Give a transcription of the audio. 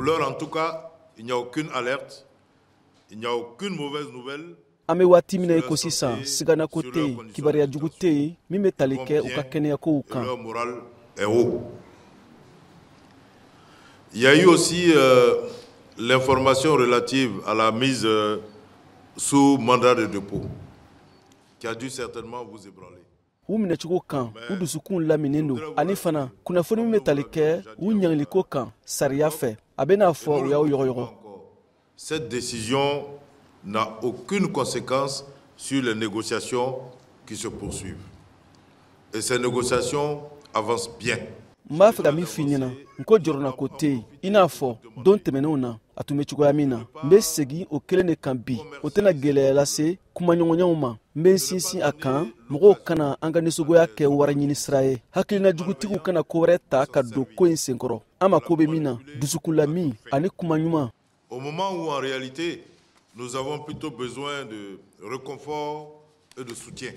l'heure, en tout cas, il n'y a aucune alerte, il n'y a aucune mauvaise nouvelle. An bɛ waati min na i ko sisan, siganako tɛ yen, kibaruya jugu tɛ yen min bɛ tali kɛ u ka kɛnɛyakow kan. Leur moral est haut. Il y a eu aussi l'information relative à la mise sous mandat de dépôt qui a dû certainement vous ébranler. U minɛcogo kan, u dusukun laminen don, ani fana kunnafoni min bɛ tali kɛ u ɲangiliko kan sariya fɛ, a bɛ n'a fɔ u y'aw yɔgɔyɔgɔ. Cette décision n'a aucune conséquence sur les négociations qui se poursuivent. Et ces négociations avancent bien. N b'a fɛ ka min f'i ɲɛna, n ko jɔrɔnako tɛ yen. I n'a fɔ don tɛmɛnenw na a tun bɛ cogoya min na, n bɛ segin o kelen de kan bi. O tɛna gwɛlɛya lase kumaɲɔgɔnyaw ma. N bɛ n sinsin a kan, mɔgɔw kana an ka nisɔngoya kɛ wari ɲini sira ye, hakilina jugutigiw kana ko wɛrɛ ta ka don ko in senkɔrɔ. An mako bɛ min na, dusukunlami ani kuma ɲuman. Au moment où en réalité nous avons plutôt besoin de réconfort et de soutien.